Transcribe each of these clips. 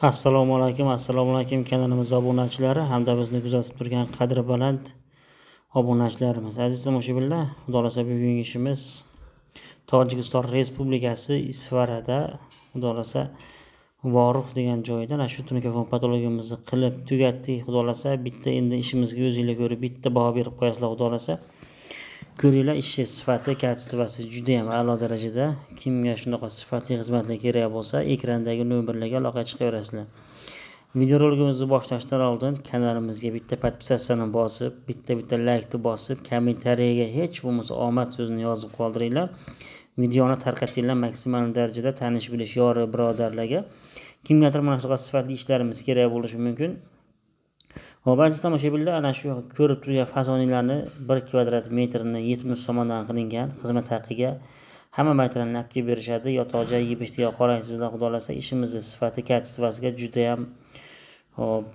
Assalomu alaykum, assalomu alaykum kanalimiz obunachilari hamda bizni kuzatib turgan qadri baland obunachilarimiz. Aziz tomoshabinlar, Xudo xolasa bugungi ishimiz Tojikiston Respublikasi Isfarada, Xudo xolasa Vorux degan joyda ana shu tunikafon patologimizni qilib tugatdik. Xudo xolasa bitta endi ishimizga o'zingizlar ko'rib bitta baho berib qo'yasizlar, Xudo xolasa. Ko'ringlar, ishi sifati, kачествоsi juda ham a'lo darajada. Kimga shunaqa sifatli xizmatlar kerak bo'lsa, ekrandagi nomerlarga aloqa chiqaverasizlar. Videorolikimizni boshlashdan oldin kanalimizga bitta podpisatsiyani bosib, bitta laykni bosib, kommentariyaga hech bo'lmasa omad so'zini yozib qoldiringlar. Videoni tarqatinglar maksimal darajada tanish bilish yori birodarlarga. Kimgadir mana shunaqa sifatli ishlarimiz kerak bo'lishi mumkin. Xo'p, aziz tomoshabinlar, ana shu ko'rib turgan fasonlarni 1 kvadrat metrini 70 so'mdan qilingan xizmat haqiga hamma materialni olib kelib berishadi. Yotoq joy, yeb ichdiga qaraysizlar, Xudo xolasa ishimizni sifati, kачествosiga juda ham xo'p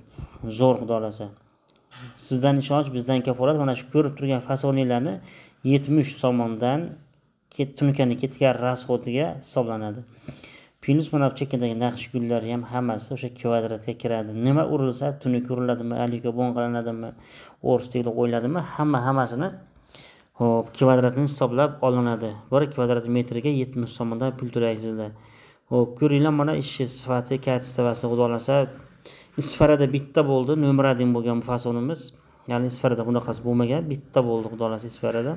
zo'r, Xudo xolasa. Sizdan ishonch, bizdan kafolat. Mana shu ko'rib turgan fasonlarni 70 so'mdan tunikani ketgan rasxodiga hisoblanadi. Plyus mana bu chekkadagi naqsh gullari ham hammasi o'sha kvadratga kiradi. Nima urilsa, tunuka uriladimi, alikobon qilinadimi, o'ris tegli qo'yiladimi, hammasini hop kvadratini hisoblab olinadi. 1 kvadrat metrga 70 so'mdan pul to'laysizlar. Hop, ko'ringlar mana ishi sifati, kачествоsi, Xudo xolasa Isfarada bitta bo'ldi, nomer 1 bo'lgan bu fasonimiz. Ya'ni Isfarada bunaqasi bo'lmagan, bitta bo'ldi, Xudo xolasa Isfarada.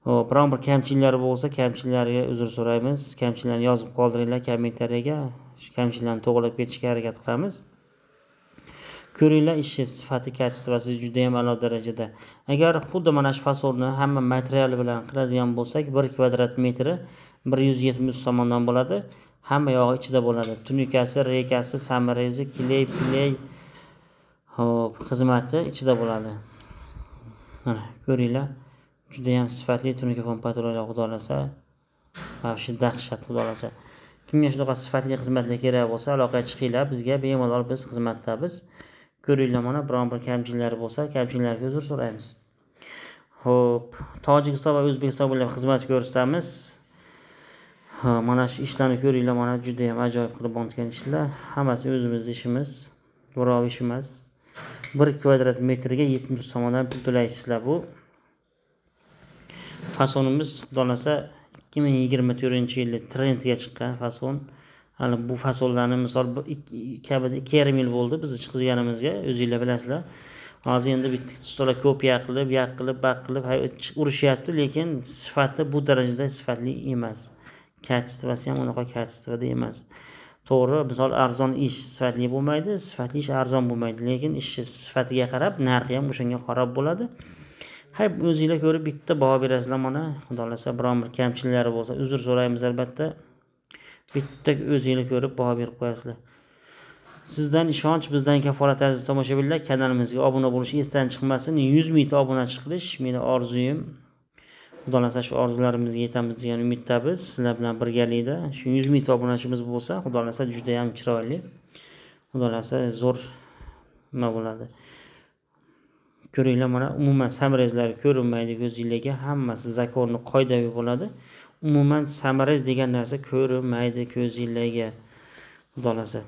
Hop, biron bir kamchiliklari bo'lsa, kamchiliklarga uzr so'raymiz. Kamchiliklarni yozib qoldiringlar kommentariyaga. Shu kamchiliklarni to'g'rilab ketishga harakat qilamiz. Ko'ringlar, ishi sifati, kачествоsi juda ham a'lo darajada. Agar xuddi mana shu fasonni hamma materiali bilan qiladigan bo'lsak, 1 kvadrat metri 170 so'mdan bo'ladi. Hamma yog'i ichida bo'ladi. Tunikasi, rekasi, samarezi, kley, pley, hop, xizmati ichida bo'ladi. Mana ko'ringlar. Juda ham sifatli tunikafon patologlar, Xudo xolasa. Vahshiy dahshat, Xudo xolasa. Kimga shunaqa sifatli xizmatlar kerak bo'lsa, aloqaga chiqinglar bizga, bemalol biz xizmatdamiz. Ko'ringlar mana biron bir kamchiliklari bo'lsa, kamchiliklarga uzr so'raymiz. Xo'p, Tojikiston va O'zbekiston bo'ylab xizmat ko'rsatamiz. Ha, mana shu ishlarni ko'ringlar, mana juda ham ajoyib qilib bo'ntgan ishlar. Hammasi o'zimizning ishimiz, birov ish emas. 1 kvadrat metrga 70 so'mdan pul to'laysizlar bu. Fasonimiz Xudo xolasa 2024-yilda trendga chiqqan fason. Hali bu fasonlarni misol kamida 2,5 yil bo'ldi bizni chiqizganimizga, o'zingizlar bilasizlar. Hozir endi bitta ustalar kopiya qilib, yaq qilib, baq qilib urishyapti, lekin sifati bu darajada sifatli emas. Kачествоsi ham unaqa kачествоda emas. To'g'ri, misol arzon ish sifatli bo'lmaydi, sifatli ish arzon bo'lmaydi, lekin ish sifatiga qarab narxi ham o'shanga qarab bo'ladi. Hay, o'zingizlar ko'rib bitta baho berasizlar mana. Xudo xolasa biron bir kamchiliklari bo'lsa, uzr so'raymiz albatta. Bitta o'zingizlar ko'rib baho berib qo'yasizlar. Sizdan ishonch, bizdan kafolat aziz tomoshabinlar. Kanalimizga obuna bo'lish esdan chiqmasin. 100 mingta obunachi qilish meni orzuyim. Xudo xolasa shu orzularimizga yetamiz degan umiddamiz. Sizlar bilan birgalikda shu 100 mingta obunachimiz bo'lsa, Xudo xolasa juda ham chiroyli. Xudo xolasa zo'r nima bo'ladi. Ko'ringlar mana umuman samrezlar ko'rinmaydi ko'zingizlarga, hammasi zakonni qoidaviy bo'ladi. Umuman samrez degan narsa ko'rinmaydi ko'zingizlarga, Xudo xolasa.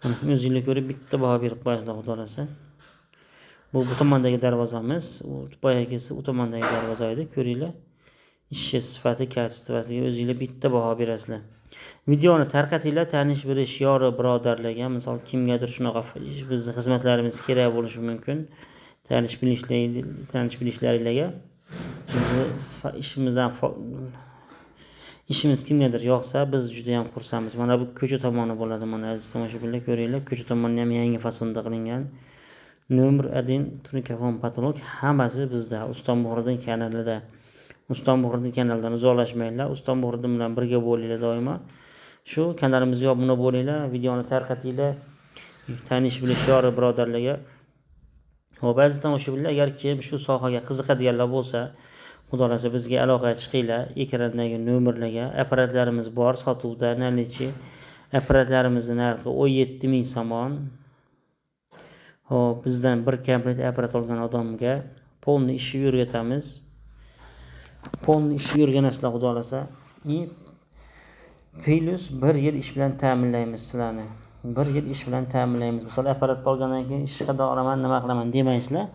Mana o'zingizlar ko'rib bitta baho berib qo'yasizlar, Xudo xolasa. Bu tomondagi darvozamiz, u boyagisi u tomondagi darvoza edi. Ko'ringlar, ishi sifati, kачествosiga o'zingizlar bitta baho berasizlar. Videoni tarqatinglar, tanish bilish yori birodarlarga, misol kimgadir shunaqa bizning xizmatlarimiz kerak bo'lishi mumkin. Tanish bilishlaringlarga bizni ishimiz kimgadir yoqsa, biz juda ham xursandmiz. Mana bu ko'cha tomoni bo'ladi, mana aziz tomoshabinlar ko'ringlar, ko'cha tomoni ham yangi fasonda qilingan. Nomer 1 tunikafon patolog hammasi bizda, Uston Buxoriddin kanalida. Uston Buxoriddin kanalidan uzoqlashmanglar, Uston Buxoriddin bilan birga bo'linglar doimo. Shu kanalimizga obuna bo'linglar, videoni tarqatinglar, tanish bilish yori birodarlarga. Xo'p, aziz tomoshabinlar, agar kim shu sohaga qiziqadiganlar bo'lsa, Xudo xolasa bizga aloqaga chiqinglar, ekrandagi nomerlarga. Apparatlarimiz bor sotuvda, nalichi. Apparatlarimizning narxi 17 ming somon. Xo'p, bizdan bir komplekt apparat olgan odamga polni ishni o'rgatamiz. Polni ishni o'rganasizlar, Xudo xolasa. Plyus 1 yil ish bilan ta'minlaymiz sizlarni. 1 yil ish bilan ta'minlaymiz. Misol apparatni olgandan keyin ish qada olaman, nima qilaman demaysizlar.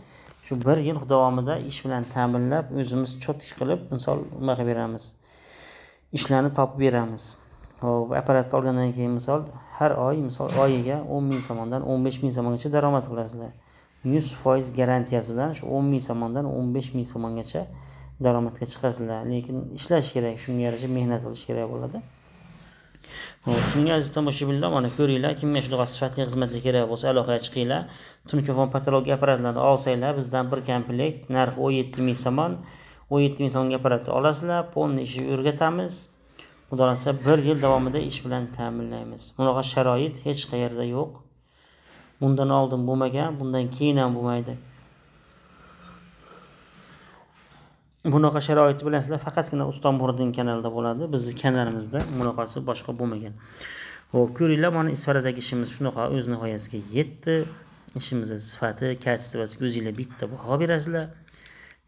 Shu 1 yil davomida ish bilan ta'minlab, o'zimiz cho'tki qilib, misol nima qilib beramiz. Ishlarni topib beramiz. Xo'p, apparatni olgandan keyin misol har oy, misol oyiga 10 ming so'mdan 15 ming so'mgacha daromad qilasizlar. 100% garantiyasi bilan shu 10 ming so'mdan 15 ming so'mgacha daromadga chiqasizlar. Lekin ishlash kerak, shunga yarasha mehnat qilish kerak bo'ladi. Xo'p, shunga aziz tomoshabinlar, mana ko'ringlar, kimga shunaqa sifatli xizmatlar kerak bo'lsa aloqaga chiqinglar. Tunkofon patologiya apparatlarini olsanglar, bizdan bir komplekt narxi 17 ming so'm, 17 ming so'mga apparatni olasizlar, polni ishi o'rgatamiz. Xudo xohlasa 1 yil davomida ish bilan ta'minlaymiz. Bunaqa sharoit hech qayerda yo'q. Bundan oldin bo'lmagan, bundan keyin ham bo'lmaydi. Bunaqa sharoitni bilasizlar, faqatgina Ustom Muhriddin kanalida bo'ladi. Bizning kanalimizda bunaqasi boshqa bo'lmagan. Xo'p, ko'ringlar, mana Isfaradagi ishimiz shunaqa o'z nihoyasiga yetdi. Ishimizning sifati, kачествоsi o'zingizlar bitta baho berasizlar.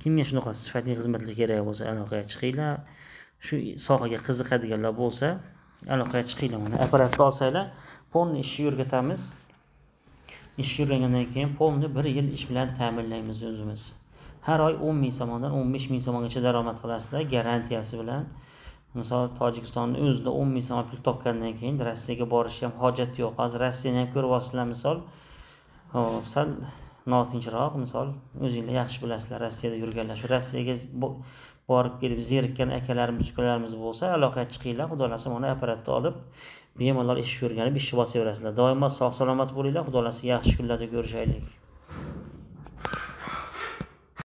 Kimga shunaqa sifatli xizmatlar kerak bo'lsa aloqaga chiqinglar. Shu sohaga qiziqadiganlar bo'lsa aloqaga chiqinglar. Mana apparatni olsanglar, polni ishni o'rgatamiz. Ishni o'rgangandan keyin polni 1 yil ish bilan ta'minlaymiz o'zimiz. Har oy 10 ming so'mdan 15 ming so'mgacha daromad qilasizlar garantiyasi bilan. Misol Tojikistonning o'zida 10 ming so'm pul topgandan keyin Rossiyaga borishga ham hojat yo'q. Hozir Rossiyani ham ko'ryapsizlar misol. Xo'p, sal notinchroq misol, o'zingizlar yaxshi bilasizlar Rossiyada yurganlar. Shu Rossiyaga borib kelib zerikkan akalarimiz, ukalarimiz bo'lsa aloqaga chiqinglar. Xudo xohlasa mana apparatni olib bemalol ish o'rganib ishni bosaverasizlar. Doimo sog' salomat bo'linglar. Xudo xohlasa yaxshi kunlarda ko'rishaylik.